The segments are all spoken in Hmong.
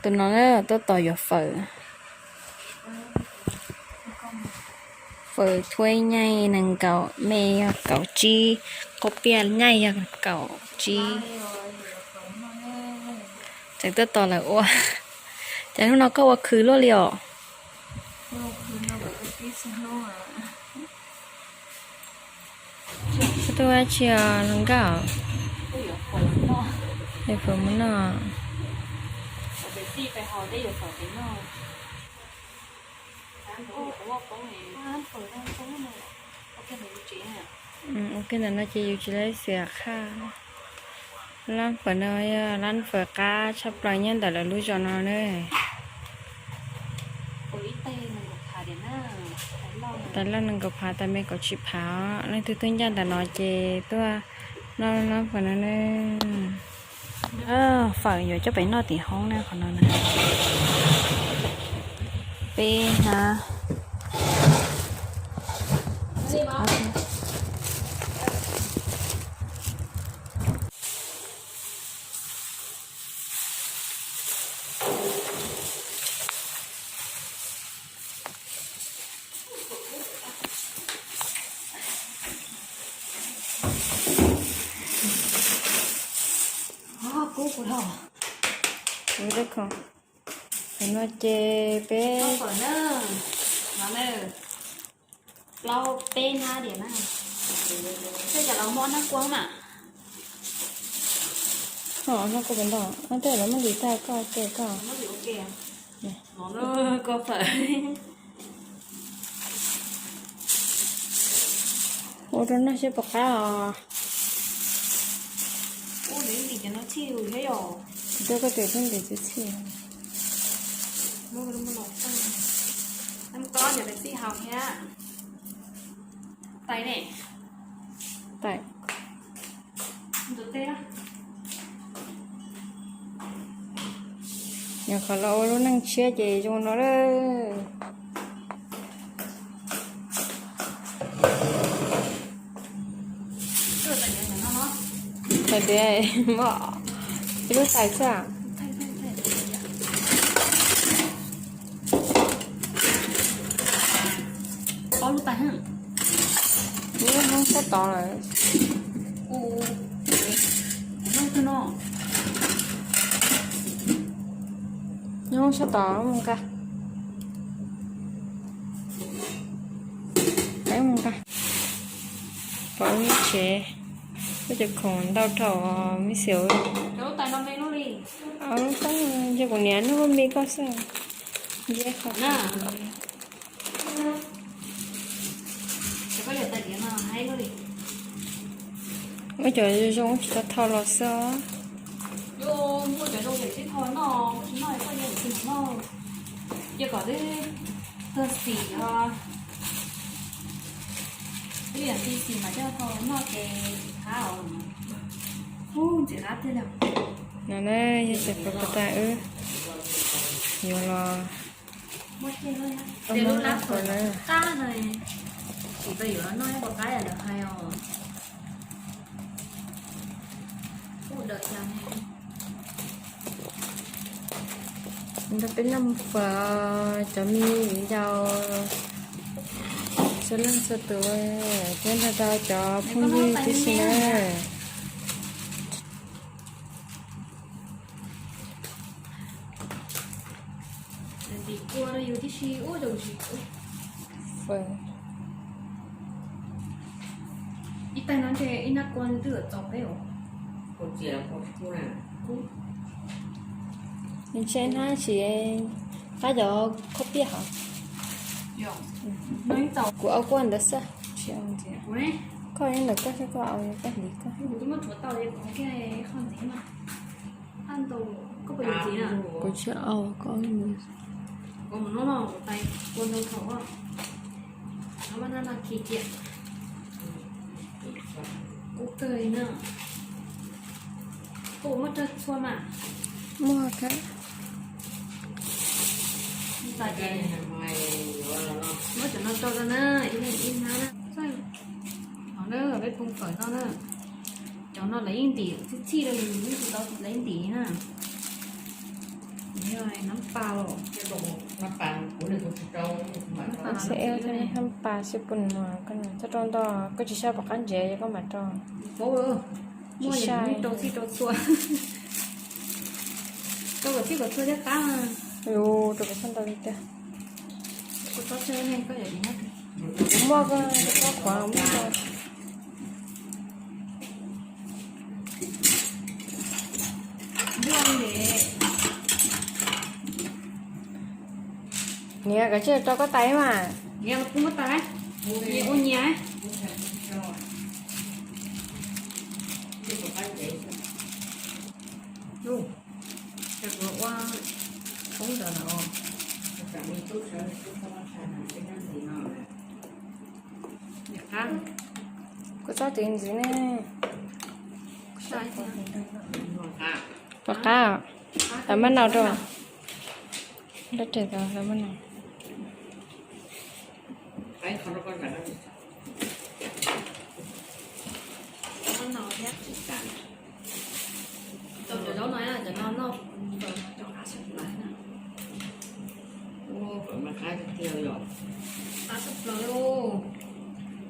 Tus no na tuaj tos yuav fawm. Fawm thuaib nyaij nees nkaum, me yog kaum tsib, qaub piaj nyaij yog kaum tsib. Tseem tuaj tos lawv ua. Ces hnub no koj ua khwv luaj li os. Koj tuaj ua dab tsi os hluas nkauj? Yuav fawm mus noj. Ua ke ntawm no ces yus tsis laib xiam qhaj. Lab fawm no yog lab fawm qab tshaj plaws nyob ntawm lawv lub zos no na. Tais loj nees nkaum phav, tais me kaum tsib phav os. Leej twg tuaj ncaj ntawm no ces tuaj noj lab fawm no na. Fawm yuav coj pem noj tim hoob na, qhov no na. Peb hnab. Tus no ces peb plaub peb hnab diam na. Tej cov los muab nab kuab mas. Ho nab kuab pem ntawd, tej los muab lis tag koj ces koj. Koj fawm. Ua rau noj seb puas qab os. Ua ntim cov no txhij thiab yom. Rau koj tes txhob ntim txhij. Tab kob cov tes txhij haus thiab. Tais ne. Tais. Nyuam qhuav los ua lub neej tshiab ces zoo no lawm. Tais tias ib lub tais xwb. Ob lub tais. Nyob hoob sab tod lawm. Nyob hoob sab tod mus nqa. Peb mus nqa. Pom lub tsev, lub tsev khoom ntau dhau me xwb. Lub tais no me lub li. Lub tais, ntshe kuv niam nug me koj xwb. Ntshe qhov na. Ua cov zoo zoo tsis tau thau los xwb. Yuav muaj cov zoo pem sib thau noj, tsis noj koj yeej tsis noj. Cia kom twb tuag xim os. Twb yog tib xim mas coj thau noj ces qab os. Ub, ntxim qab tiag li. No na, yog tias pab pab tas wb yuav los. Muaj lub lab fawm qab no, tsis tau yuav los noj ib puas qab yam lawv hais os. Kuj dawm cas ne. Nrog peb noj fawm, cov me viv ncaus, txhua leej txhua tus, thiab nrog rau cov phooj ywg tib si na. Ib tais no ntshe ib nab kua twb txaus peb os. Ntshe hnab tsis qab cov khaub piaj hov. Kuv au koj ntawd xwb. Koj ntawm koj xwb, koj au koj hliv koj. Kuv tsis au koj. Kuv mus noj no, kuv tais kua ntau thaum os. Kuv kawg li na. Koj muab rau txhua mas. Muaj thiab. Muab cov no rau rau na, ib leeg ib hnab na. Peb phooj ywg no na, cov no lawv yeej ntim txhij txhij rau yus, yeej tsis tau lawv yeej ntim na. Nab pas, nab pas xwb puas nua, koj txhob rau ntau, koj tsis saib pom qab ntsev koj mam rau. Tsis saib. Rau txhij rau txhua thiab qab. Rau kom txhob ntau li tiag. Kuv muaj koj, koj qhuav muaj. Niam, koj cia rau koj tais mas. Niam, ua nyias. Ua poob ntawd no. Kuv txob tiv ntxiv ne. Pom qab, tawm mab nau rau. Dab tsi tawm mab nau. Cov zaub no, cov no noj, cov qab tshaj plaws na. Qab tshaj plaws li.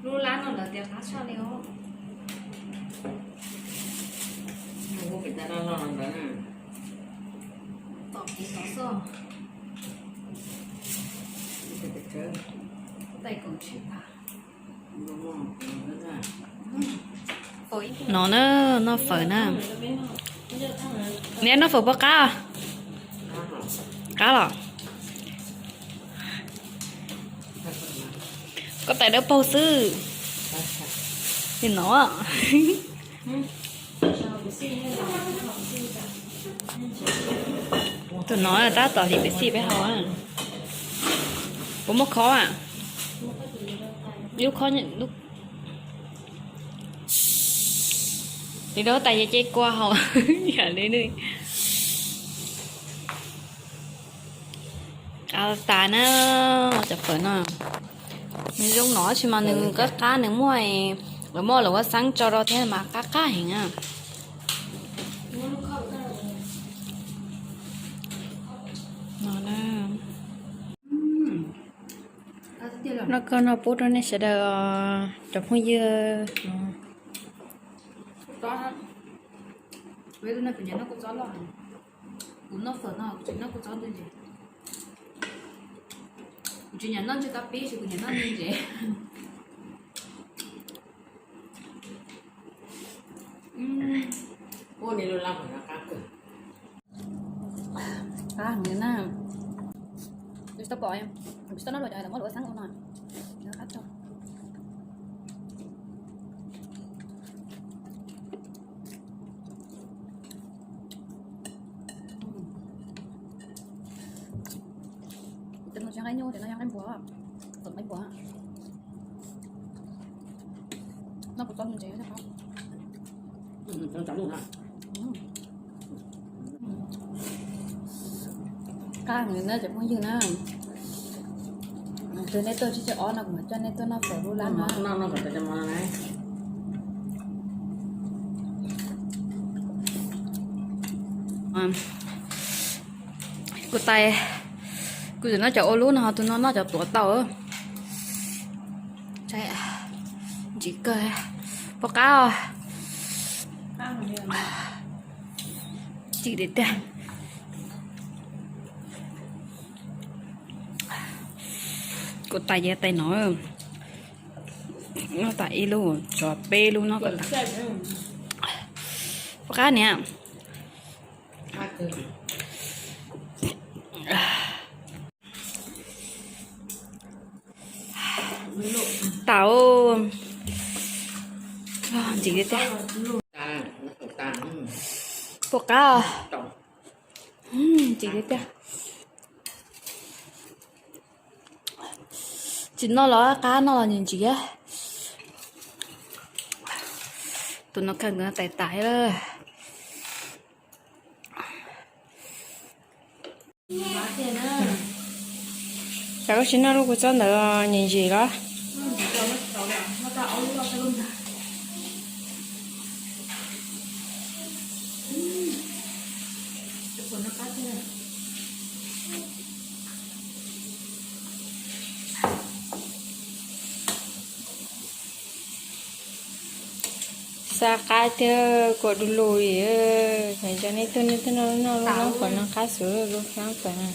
Lub lab no lawv tias qab tshaj li os. Tom kev tov xwb. Tais koom tshwm tas. No na, noj fawm na. Niam, noj fawm puas qab? Qab los? Koj tais dawb paug xwb. Li no. Tus no tab tom hliv pes xij peb haus. Puas muaj khob? Ib lub khob, li rau tais ces kua haus yam li. Qab tas na, cov fawm no. Nws zoo no tsis mas nws qab qab, nws muaj, lawv muab lawv ua xeeb tso rau thiab mas qab qab heev na. No koj noj pub rau nej sawv daws, cov phooj ywg. Kuv noj fawm no kuv tsis noj kua txob ntws ntsev. Kuv tsis nyiam noj ntsej kab pib, kuv nyiam noj ntws ntsev. Qab heev na. Kuv tsis tau pom, kuv tsis tau noj luaj cov lawv muab luv xeeb ua no. Qab tshaj. Cov no tsis yog qaib nyuj, cov no yog qaib npua, fawm qaib npua. Noj kuv txob ntsev. Qab heev na cov phooj ywg na. Tus nej tuaj tsib caug ob no kuv mam coj nej tuaj noj fawm lub lab no. Kuv tais, kuv tsis noj cov ua lub no, tus no noj cov tuav tau. Ntsim kawg, puas qab os? Ntsim tiag tiag. Kuv tais ces tais no, noj tas ib lub, tshuav peb lub no. Puas qab niam? Tau. Ntsim tiag tiag. Puas qab? Ntsim tiag tiag. Tsis noj los qab, noj los ntsim ntsim. Tus no kawg ntawd tais tais lawm. Tsam koj tsis noj lub kua txob ntawd ntsim ntsim los. Xa qab tiag, kuam du lug li. Cov nej tuaj nej tuaj noj lub noob qhuav no qab xwb, lub noob qhuav no.